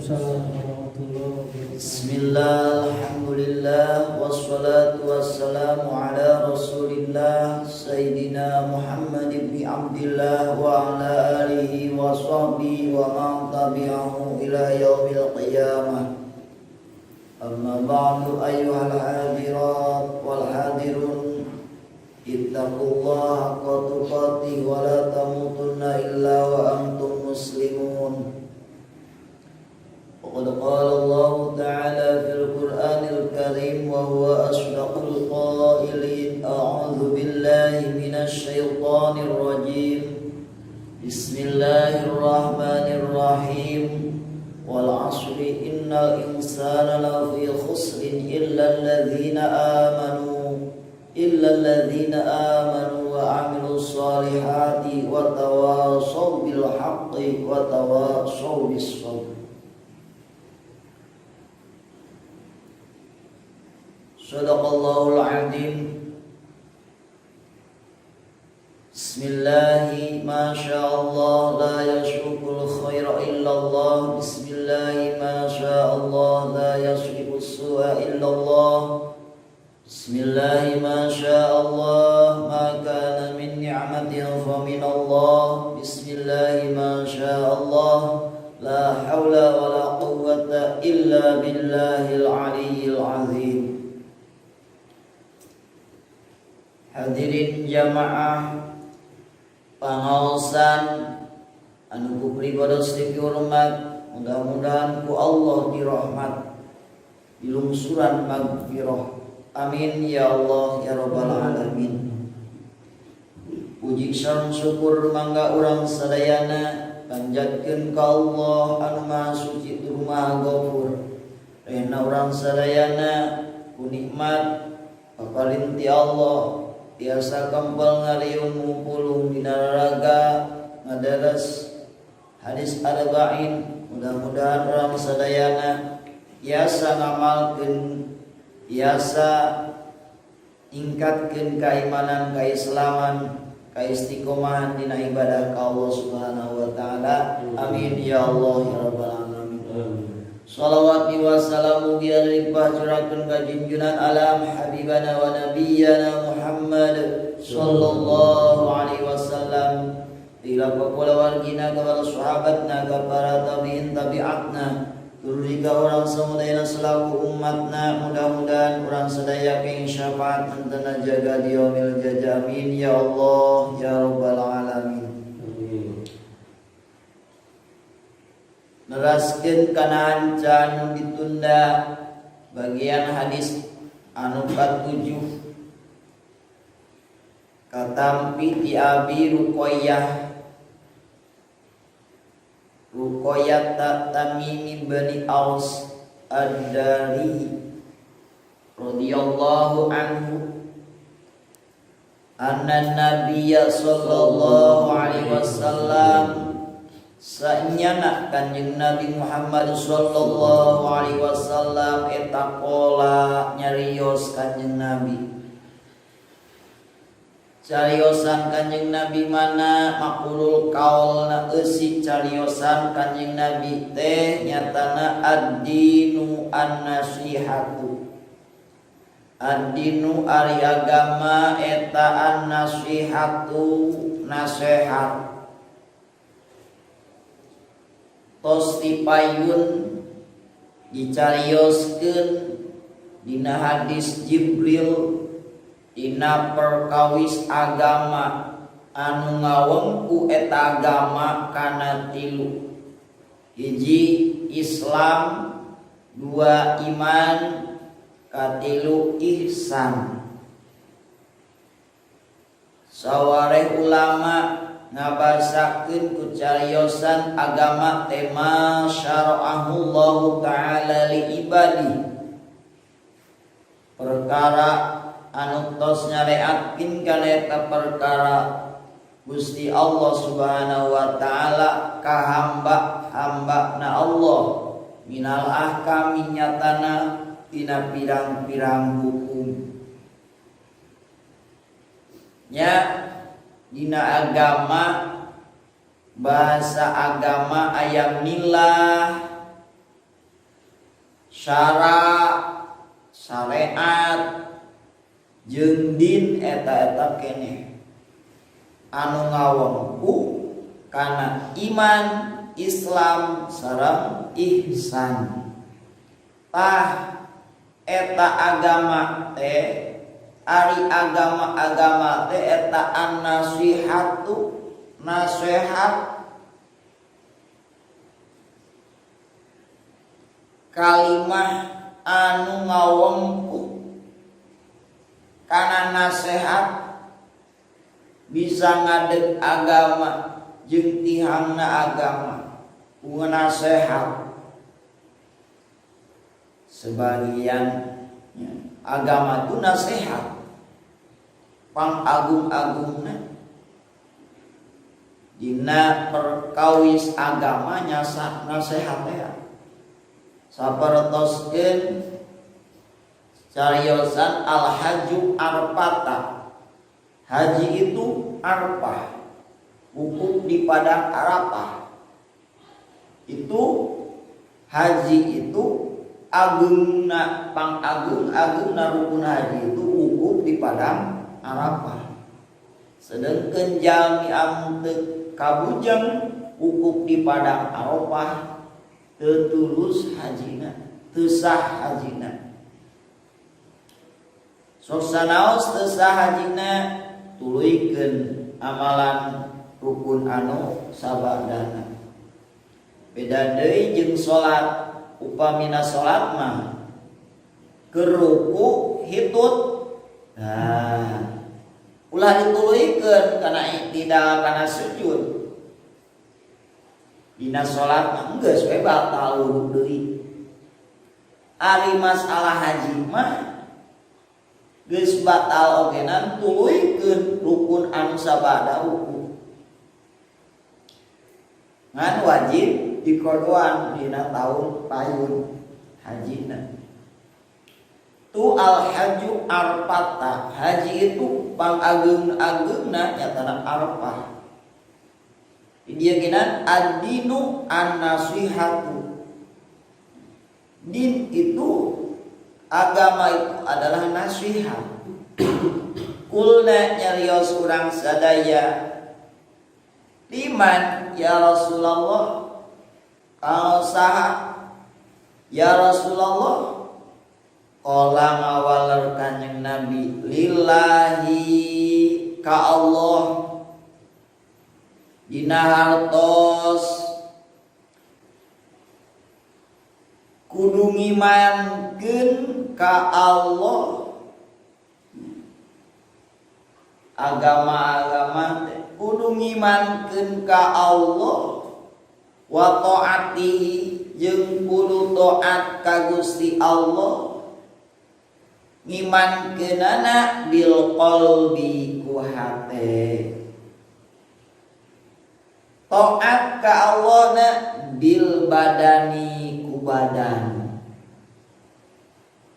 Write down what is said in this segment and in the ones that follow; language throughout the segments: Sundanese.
Waalaikumsalam warahmatullahi wabarakatuh. Bismillah, alhamdulillah, wassalatu wassalamu ala rasulillah Sayyidina Muhammad ibn Abdillah wa ala alihi wa sahbihi wa man tabi'ahu ila yaumil qiyamah. Amma ba'du, ayyuhal hadirat wal hadirun, ittaqullaha haqqa tuqatih wa la tamutunna illa wa antum muslimun. وقد قال الله تعالى في القرآن الكريم وهو أصدق القائلين: أعوذ بالله من الشيطان الرجيم، بسم الله الرحمن الرحيم، والعصر إن الإنسان لفي خسر إلا الذين آمنوا وعملوا الصالحات وتواصوا بالحق وتواصوا بالصبر. Sadaqallahul azim. Bismillahi ma Allah la yasrukul khaira illallah. Bismillahi ma Allah la yasrifu su'a illallah. Bismillahi ma Allah ma kana min ni'matin fa min Allah. Bismillahi ma Allah la hawla wa la quwwata illa billahil aliyyil azim. Hadirin jamaah pangaosan anu ku pribados dihormat, mudah-mudahan ku Allah dirahmat, dilungsuran magfirah. Amin ya Allah ya rabbal alamin. Puji sareng syukur mangga urang sadayana panjatkeun ka Allah anu Maha Suci tur Maha Ghafur. Rehna urang sadayana ku nikmat paparin ti Allah biasa kempel ngariung ngumpulung dina raraga ngadaras hadis arba'in. Mudah-mudahan urang sadayana biasa ngamalkeun, biasa tingkatkeun keimanan, keislaman, keistiqomahan dina ibadah ka Allah Subhanahu wa taala. Amin ya Allah ya rabbal alamin. Salawat wa salam mugi limpah curahkeun ka junjunan alam habibana wa nabiyyana Muhammad sallallahu alaihi wasallam, ila kulawargina, ka para sahabatna, ka para tabi'in tabi'atna, tuluy ka urang samudayana selaku umatna. Mudah-mudahan urang sadaya keng syafaat hentena jaga di yaumil jaza. Amin ya Allah ya rabbal alamin. Amin. Neraskeun kana hanca anu ditunda, bagian hadis anu katujuh, katampi ti Abi Ruqayyah, Ruqayyah Tamimi bani Aus Ad-Dari radhiyallahu anhu, anna nabiyya sallallahu alaihi wasallam, saenyana Kanjeng Nabi Muhammad sallallahu alaihi wasallam eta qala, nyarios Kanjeng Nabi. Cariosan Kanjeng Nabi mana maqulul kaulna, eusi cariosan Kanjeng Nabi teh nyatana ad-dinu an-nasihatu. Ad-dinu ari agama eta an-nasihatu nasehat. Tos dipayun dicarioskeun dina hadis Jibril dina perkawis agama anu ngawengku eta agama kana tilu: hiji Islam, dua iman, katilu ihsan. Sawareh ulama ngabasakeun ku cariosan agama tema syara'ahullahu ta'ala li ibadi, perkara anu tos nyareatkeun kana eta perkara Gusti Allah Subhanahu wa taala ka hamba-hamba na Allah, minal ahkami nyatana tina pirang-pirang hukum. Nya dina agama, bahasa agama aya milah. Syara syariat jeung din eta-eta keneh anu ngawengku kana iman, Islam sareng ihsan. Tah eta agama teh ari agama-agama teh eta an-nasihatu, nasihat kalimah anu ngawengku kana nasihat bisa ngadeg agama jeung tihangna agama ku nasihat. Sebagian ya, agama itu nasihat pangagung-agungna dina perkawis agamanya nasihat ya. Sapertoskeun cariosan al-haju arfata. Haji itu arfah, wukuf di padang Arafah. Itu haji itu agungna pangagung-agungna rukun haji itu wukuf di padang Arafah. Sedangkan jalmi anu teu kabujeng wukuf di padang Arafah teu tulus hajina, teu sah hajina. Sok sanaos teu sah hajina tuluykeun amalan rukun anu sabadana. Beda deui jeung salat, upamina salat mah keur ruku hitut. Nah, ulah dituluykeun kana i'tidal kana sujud. Dina salat mah geus we batal wudu deui. Ari masalah haji mah geus batal ogenan tuluykeun rukun anu sabada wukuf. Ngan wajib dikodoan dina taun payun hajina. Tu al-haju arfata. Haji itu pangageung-ageungna nyatana arfah. Dia kinan ad-dinu an-nasihatu. Din itu agama itu adalah nasihat. Kulna nyarios urang sadaya liman ya Rasulullah, kalau saha ya Rasulullah, qala ngawaler kanjeng Nabi lillahi ka Allah dina hartos kudu ngimankeun ka Allah. Agama-agama teh kudu ngimankeun ka Allah wa taatihi jeung kudu taat ka Gusti Allah. Ngimankeunana bil qalbi ku hate. Taat ka Allah na bil badani ku badan.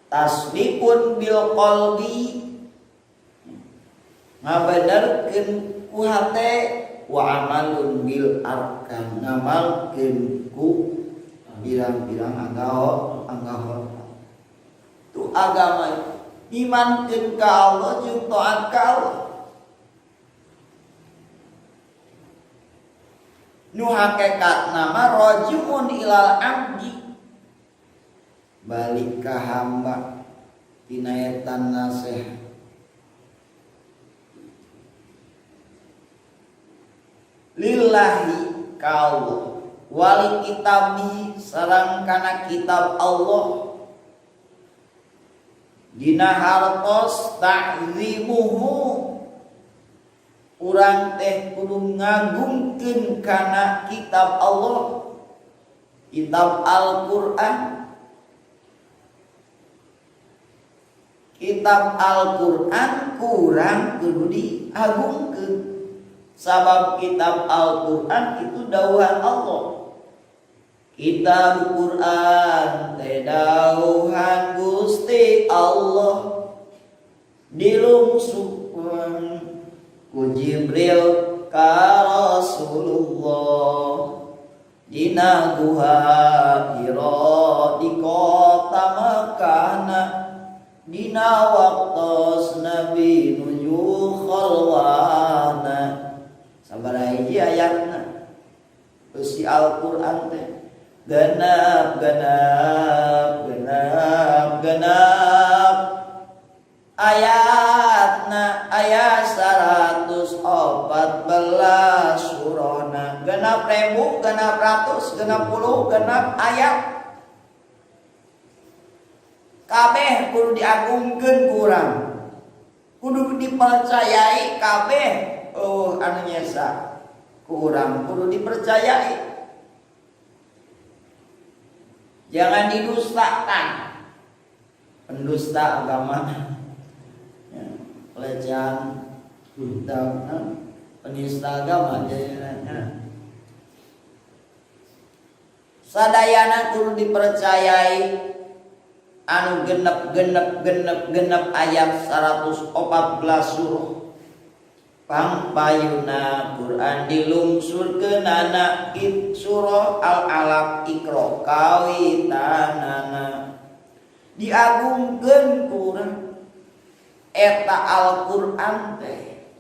Tasdiqun bil qalbi ngabenerkeun ku hate, wa amalun bil arkan ngamalkeun ku pirang-pirang anggaho. Tu agama imankeun ka Allah jeung taat ka Allah. Nu hakikatna mah rajiun ilal abdi, balik ka hamba tina eta nasihat. Lillahi ka Allah wali kitabi sareng kana kitab Allah. Dina hartos ta'zimuhu urang teh kudu ngagungkeun kana kitab Allah, kitab Al-Qur'an. Kitab Al-Qur'an kurang kudu diagungkeun, sabab kitab Al-Qur'an itu dawuhan Allah. Kitab Qur'an teh dawuhan Gusti Allah, dilungsukeun ku Jibril ka Rasulullah, Dina guha Hira di kota Mekahna, dina waktos Nabi nuju khalwana. Sabaraha hiji ayatna eusi Al-Qur'an teh? Genep, genep, genep, genep ayatna, ayat 114 surahna, 6666 ayat, kabeh kudu diagungkeun ku urang, kudu dipercayai kabeh. Oh, anu nyesa ku urang kudu dipercayai, jangan didustakan. Pendusta agama ya, pelecehan dan penista agama ya. Sadayana kudu dipercayai anu genep, genep, genep, genep ayat 114 surah. Pangpayuna Quran dilungsurkeunana, surah Al-Alaq, Iqra kawitanana. Diagungkeun ku urang eta Al-Qur'an teh,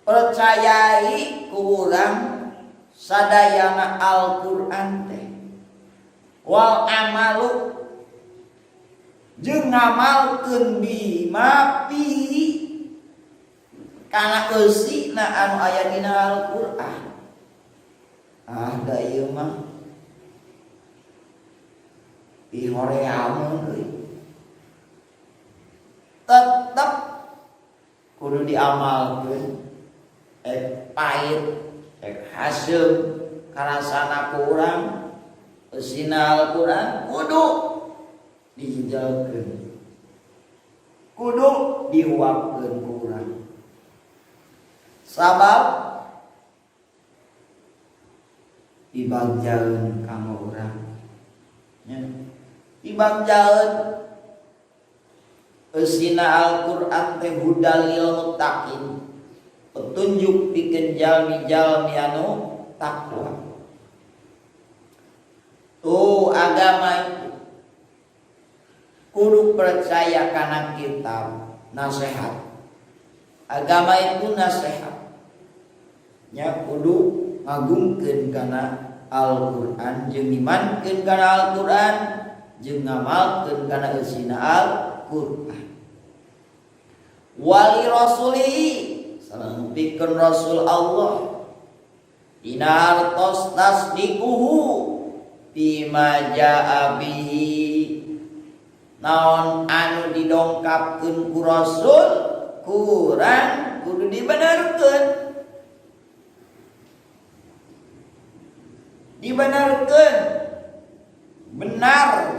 percayai ku urang sadayana Al-Qur'an teh. Wal amalu, jeung ngamalkeun, bima fi, kana eusina anu aya dina Al-Qur'an. Ah, da ieu mah pihoreamun euy, tetep kudu diamalkeun, ek pahit ek haseum karasana ku urang, eusina Al-Qur'an kudu dijejelkeun, kudu dihuapkeun ku urang, sabab dibagjaeun kanggo urang nya, dibagjaeun. Eusina Al-Qur'an teh hudal lil muttaqin, petunjuk pikeun jalmi-jalmi anu takwa. Tuh, agama itu kudu percaya karena kitab nasihat. Agama itu nasihat nya, kudu ngagungkeun kana Al-Qur'an, jeung imankeun kana Al-Qur'an, jeung ngamalkeun kana eusina Al-Qur'an. Wali rasulihi, sareng pikeun Rasul Allah, dina artos tasdiquhu bima jaa bihi, naon anu didongkapkeun ku Rasul kurang kudu dibenerkeun, dibenarkan benar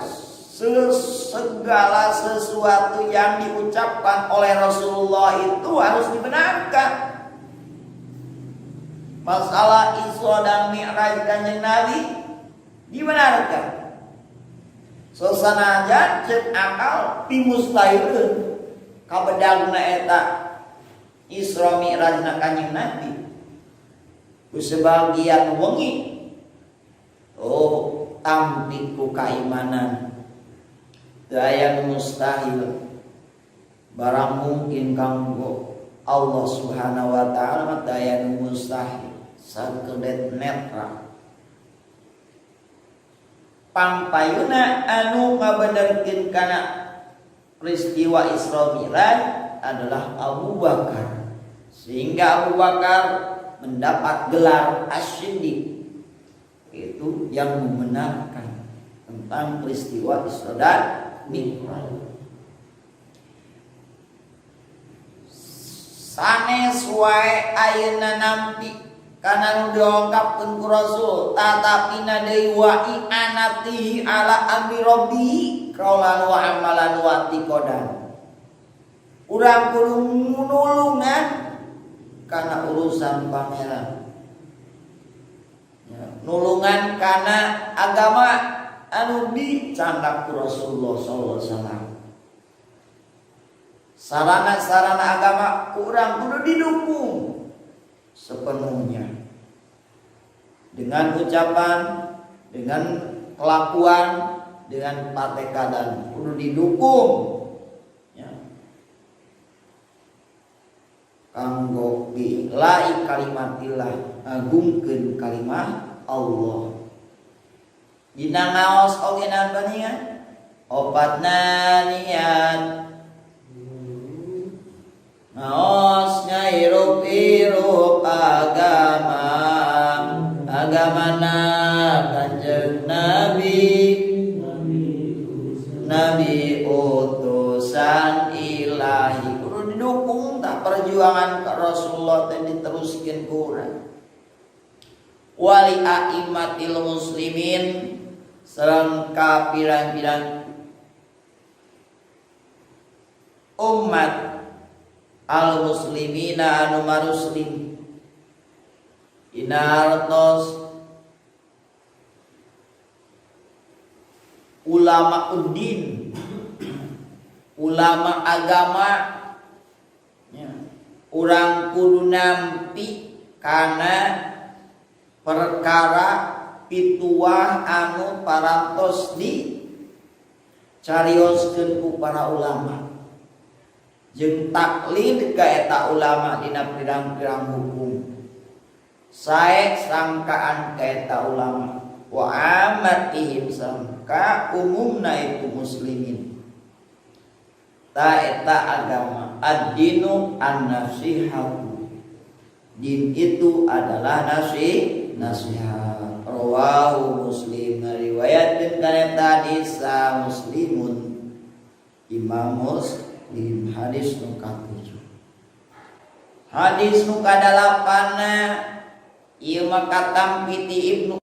segala sesuatu yang diucapkan oleh Rasulullah itu harus dibenarkan. Masalah Isra dan Mi'raj Kanjeng Nabi dibenarkan. Sasanajan cek akal pimustahilkeun kabedagna eta Isra Mi'rajna Kanjeng Nabi. Ku sebagian wengi, oh, tampik ku kaimanan. Teu aya nu mustahil, barang mungkin kanggo Allah Subhanahu wa taala mah teu aya nu mustahil sakedet netra. Pangpayuna anu ngabenerkeun kana peristiwa Isra Mi'raj adalah Abu Bakar, sehingga Abu Bakar mendapat gelar As-Siddiq, itu yang membenarkan tentang peristiwa Isra dan Mi'raj. Sanes wae ayeuna nampi kana nu diongkapkeun ku Rasul, tatapina deui wa i'anatihi ala amri rabbi qaulan wa amalan wa i'tiqadan. Urang kudu nulungan kana urusan pangeran. Ya, nulungan kana agama anu dicandak ku Rasulullah sallallahu alaihi wasallam. Sarana-sarana agama kurang kudu didukung sepenuhnya dengan ucapan, Dengan kelakuan, dengan patekadan kudu didukung ya. Kanggo bi'i'lai kalimatillah, ngagungkeun kalimah Allah. Dina ngaos oge naon paningan? Opatna niat ngaos ngahirup-hirup agama, agamana Kanjeng Nabi, Nabi utusan Ilahi. Kudu didukung tak perjuangan ke Rasulullah teh diteruskeun ku urang. Wali a'immatil muslimin, sareng ka pirang-pirang umat al muslimina anu maruslim. Dina artos ulama uddin, ulama agama ya, urang kudu nampi kana perkara pituah anu parantos di carioskeun ku para ulama jeung taklid ka eta ulama dina pirang-pirang hukum, sae sangkaan ka eta ulama, wa amatihim, sangka umumna itu muslimin. Ta eta agama, ad-dinu an-nasihatu, din itu adalah nasihat. Rawahu Muslim, ngariwayatkeun kana eta hadis Muslimun, Imam Muslim. Hadis nu katujuh. Hadis nu kadalapanna ieu mah katampi ti Ibnu